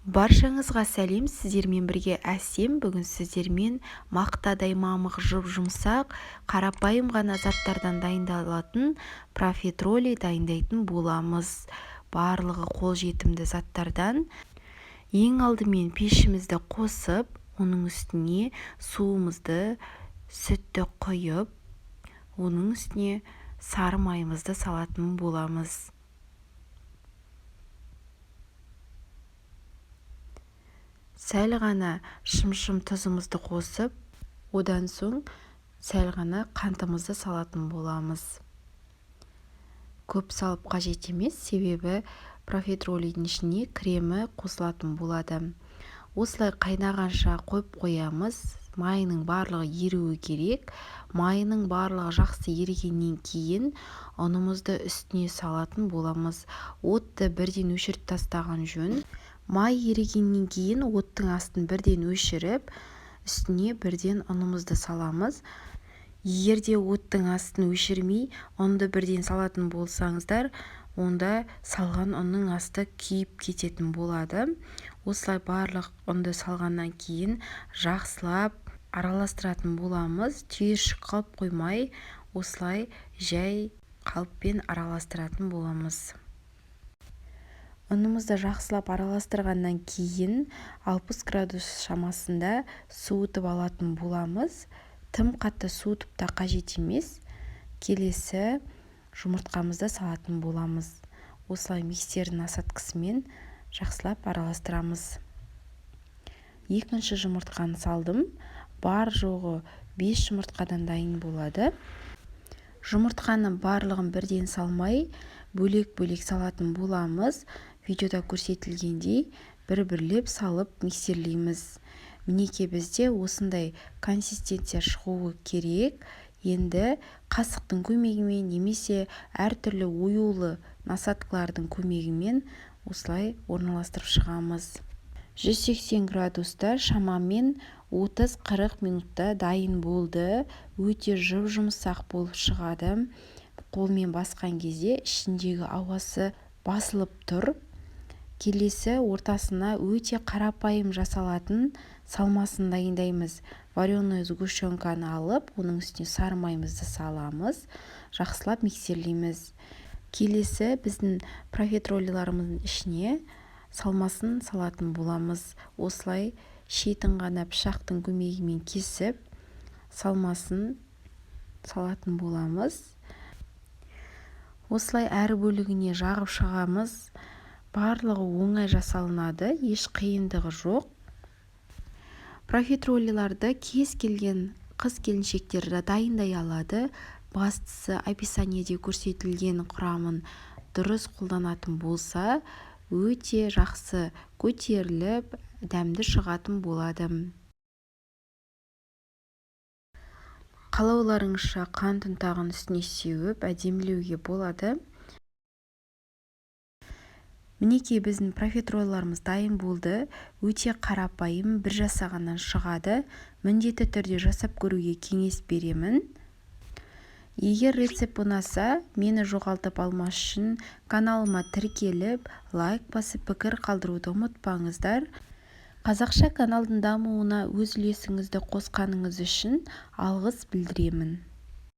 Баршаңызға сәлем! Сіздермен бірге Әсем. Бүгін сіздермен мақтадай мамық, жұп-жұмсақ, қарапайым ғана заттардан дайындалатын профитроли дайындайтын боламыз. Барлығы қолжетімді заттардан. Ең алдымен пешімізді қосып, оның үстіне суымызды, сүтті құйып, оның үстіне сары майымызды салатын боламыз. Сәл ғана шымшым тұзымызды қосып, одан соң сәл ғана қантымызды салатын боламыз. Көп салып қажет емес, себебі профитролидің ішіне кремі қосылатын болады. Осылай қайнағанша қойып қоямыз. Майының барлығы еруі керек. Майының барлығы жақсы ерігеннен кейін ұнымызды үстіне салатын боламыз. Отты бірден өшіріп тастаған жөн. Май ерігеннен кейін оттың астын бірден өшіріп, үстіне бірден ұнымызды саламыз. Егер де оттың астын өшірмей, ұнды бірден салатын болсаңыздар, онда салған ұнның асты күйіп кететін болады. Осылай барлық ұнды салғаннан кейін жақсылап араластыратын боламыз. Түйіршік қалып қоймай, осылай жай қалыппен араластыратын боламыз. Ұнымызды жақсылап араластырғаннан кейін 60 градус шамасында суытып алатын боламыз. Тым қатты суытып та қажет емес. Келесі жұмыртқамызды салатын боламыз. Осылай миксердің насадкасымен жақсылап араластырамыз. Екінші жұмыртқаны салдым. Бар жоғы 5 жұмыртқадан дайын болады. Жұмыртқаны барлығын бірден салмай, бөлек-бөлек салатын боламыз. Видеода көрсетілгендей бір-бірлеп салып миксерлейміз. Мінекей, бізде осындай консистенция шығуы керек. Енді қасықтың көмегімен немесе әртүрлі оюлы насадкалардың көмегімен осылай орналастырып шығамыз. 180 градуста шамамен 30-40 минутта дайын болды. Өте жұп-жұмсақ болып шығады. Қолмен басқан кезде ішіндегі ауасы басылып тұр. Келесі ортасына өте қарапайым жасалатын салмасын дайындаймыз. Вареный сгущенканы алып, оның үстіне сары майымызды саламыз, жақсылап миксерлейміз. Келесі біздің профитролиларымыздың ішіне салмасын салатын боламыз. Осылай шетін ғана пышақтың көмегімен кесіп, салмасын салатын боламыз. Осылай әр бөлігіне жағып шығамыз. Барлығы оңай жасалынады, еш қиындығы жоқ. Профитролиларды кез келген қыз-келіншектер дайындай алады. Бастысы, описаниеде көрсетілген құрамын дұрыс қолданатын болса, өте жақсы көтеріліп, дәмді шығатын болады. Қалауларыңызша қант ұнтағын үстіне сеуіп, әдемілеуге болады. Мінекей, біздің профитролларымыз дайын болды. Өте қарапайым, бір жасағаннан шығады. Міндетті түрде жасап көруге кеңес беремін. Егер рецепт ұнаса, мені жоғалтып алмас үшін каналыма тіркеліп, лайк басып, пікір қалдыруды ұмытпаңыздар. Қазақша каналдың дамуына өз үлесіңізді қосқаныңыз үшін алғыс білдіремін.